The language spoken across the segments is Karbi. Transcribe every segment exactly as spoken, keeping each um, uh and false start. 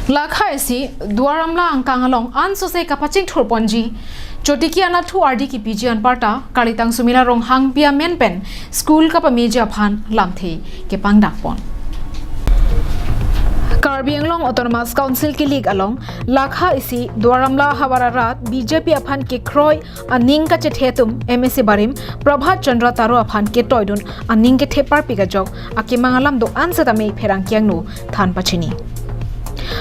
Lakha isi Duar Amla angkang along ansose kapachingthur ponji Chotiki anatthu ardi kipiji anparta Karlitang Sumila Ronghangpi amen pen school kapameji aphan lamthe kepangdak pon. Karbi Anglong Autonomous Council kilik along Lakha isi Duar Amla havar arat B J P aphan kekroi aning kachethe atum M A C barim Prabhat Chandra Taro aphan ketoidun aning kethe parpik ajok akemang alam do-an setame pherangke angno than pachini.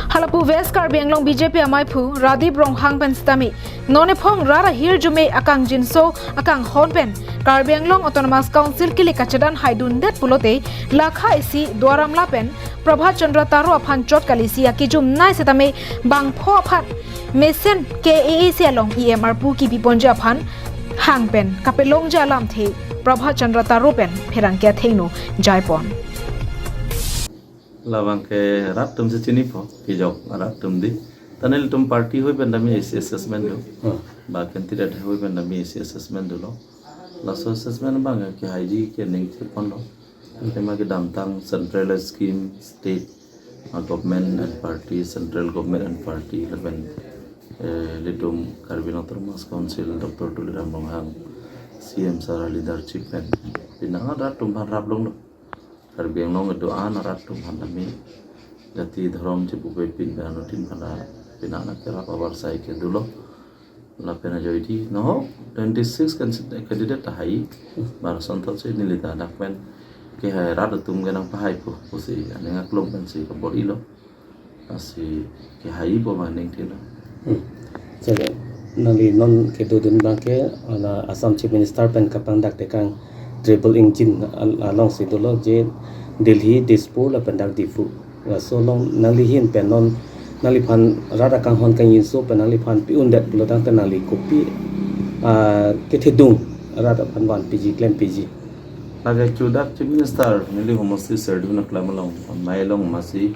Halapu West Karbi Anglong B J P amaiphu Radip Ronghang pen setame non ephong rat ahirjume akangjinso akanghon pen Karbi Anglong Autonomous Council kilik kachedan haidundet pulote Lakha isi Duar Amla pen Prabhat Chandra Taro aphan chot kalisi akejum nai setame bangpho aphan mesen K A A C along E M arpu kipi ponji aphan hang pen kapelongji alamthe Prabhat Chandra Taro pen pherangke athengno jaipon. Labang ke rat atum si chinipho, kejok rat atum dei. Ta nelitum party hoi pen dami isi assessment do. Hmm. Ba candidate hoi pen dami isi assessment dolo. Laso assessment abang ke haiji ke ningje ponlo. Tema kedamtang central scheme, state, uh, government and party, central government and party, lapen, eh, ilitum Karbi Anglong Autonomous Council, Doctor Tuliram Ronghang, C M sir aleadership pen penang rat atum aphan rap longlo. Karbi Anglong kedo-an arat atum aphan dami jati dhorom chepupepin pen anuttin aphan penang kerap avarsai ke dolo. Lapen ajoidi no twenty six candidate tahai, bar sonthot si neli ta dak pen kehai rat atum ke nangpahaipo pusi aning aklong pensi kabor-ilo. Lasi kehaipo ma ningthilo. Hmm. Sir, nangli non kedodun abang ke, ana Assam Chief Minister pen kapangdak tekang travel engine al- alongsi dolo, je Delhi, Dispur lapen dak Diphu. Laso along nangli ahin pen non nangliphan rat akanghon kangjinso pen nangliphan pi-undet pulo tangte nangli kopi, ah, kethedung rat aphan vanpiji klempiji. Lake chudak Chief Minister neli homosti serdun aklam along, mai along masi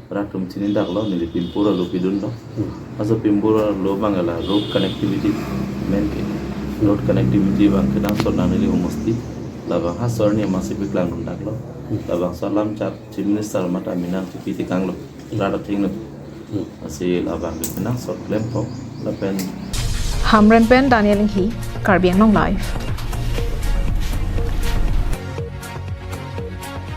rat atum chinidaklo, neli pimpur alo pidunlo. Aso pimpur alo abang la road connectivity main ke. Road connectivity abang kenangsot nang neli homosti. Labang ha sor ni masi piklang dundaklo. Labangso alam chak Chief Minister mata minam chipi tekanglo. Rat athengno. Lasi labang kenangsot klempho. Lapen Hamren pen Daniel Inghi, Karbi Anglong Live.